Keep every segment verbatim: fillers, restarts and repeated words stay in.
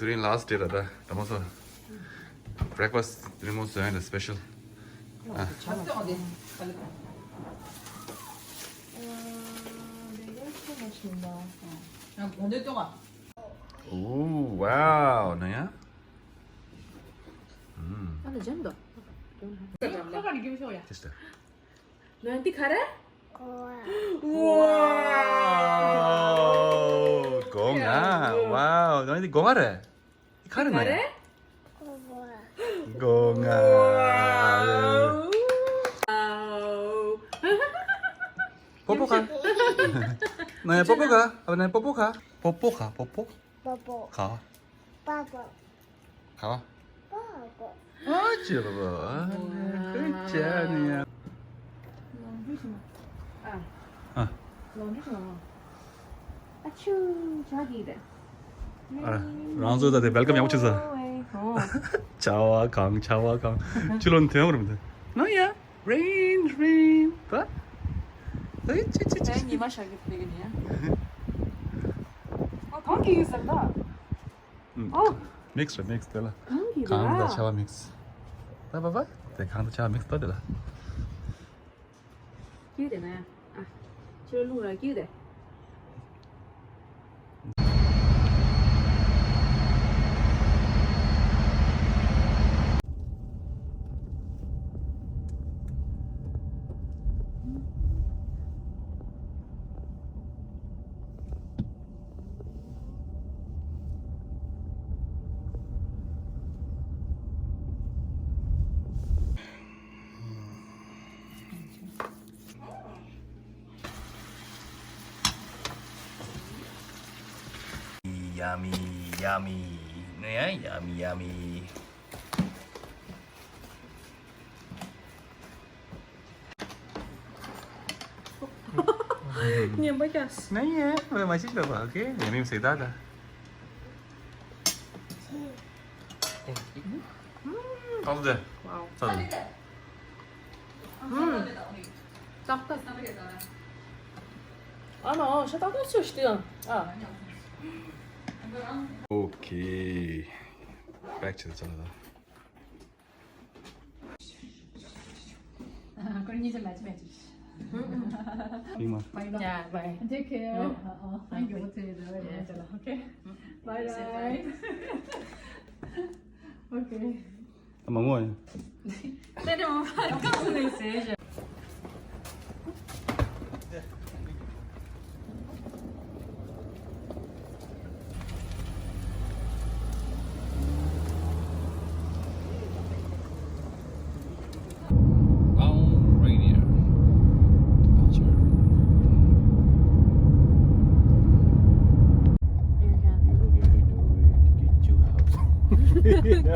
དེ་རིང་last day རེད་ད། ད་མ་སོ། Breakfast དེ་རིང་མོ་བཟོས་ཡིན་ད་special། ཨ། Oh wow ན་ཡ། ཨ་ལ་འཇམ་དོ། ཁ་ཁ་ལ་རྒྱབ་ཤོག་ཡ། ཏིས་ཏ། ནོན་ཏི་ག་རེ། Wow ཝའོ། ནོན་ཏི་སྒོ་ང་རེད། ག་རེ་ན་ཡ། སྒོ་ང་། པོ་པོ་ག་ན་ཡ། པོ་པོ་ག་ཨ་ན་ཡ། པོ་པོ་ག་པོ་པོ་ག་པོ་པོ། པོ་པོ། ག་པོ་པོ། ག་པོ་པོ། ཨ་ཅེ་པོ་པོ། ཨ་ནི་ཀུ་ཅ་ནི་ཡ། ཨ། ཨ་ཆུ་ཇ་གི་དེ། ཨ་རང་ཚོ་ད་དེ་welcome ཡག་པོ་བྱེད་ས། ཨོ། ཆར་པ་གང་ཆར་པ་གང་། ཕྱི་ལོགས་ནས་ཐོན་ཡོང་རེད་མི་འདུག་ན་ཡ། Rain, rain. What? ཨེ་ཅི་ཅི་ཅི། ཨེ་ཉི་མ་ཤར་གི་མེད་གི་ནི་ཡ། ཨ་གང་གི་ཡིན་ཟེར་ད། ཨོ། Mix རེད། Mix དེ་ལ། གང་གི་རེད། གངས་དང་ཆར་པ་mix། ད་པ་པ། དེ་གངས་དང་ཆར་པ་mix ད་དེ་ལ། ཀྱི་རེད་ན་ཡ། ཨ། ཕྱི་ལོགས་རླུང་ར་ཀྱི་རེད། Yummy, yummy. ནི་ཡ། Yummy, yummy. ཉན་པ་ཀྱང་། ནི་ཡ། ཝེ་མ་ཤི་ཤི་པ། ཨོ་ཁེ། ཉན་མི་སེ་ད་ད། ཨོ་ཟེ། ཝའོ། ཙ་ཙ། ཨུམ། ཏག་ཏག་ཨ་མ། ཨོ་ཤ་ཏག་ཏག་སུ་ཤི་ཏི་ཡང་། ཨ། ཨོ་ཁེ། Back to the ཚ་ལ། ཁོ་གཉིས་ཆ་མེ་ཆི་མེ་ཆི། ཧིང་མ། Yeah, bye. Take care. ཨ་ཨ། Thank you. Okay. Bye bye. Okay. ཨ་མ་ངོ་ཡ། དེ་དེ་མ་ཕར་ཀ་སུ་ནས་ཟེར་བཞག Wow, rainier. Culture. Air Canada. Kichu House.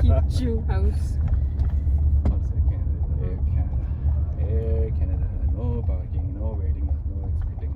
Kichu House. One second. Air Canada. Air Canada. No parking, no waiting, no expecting.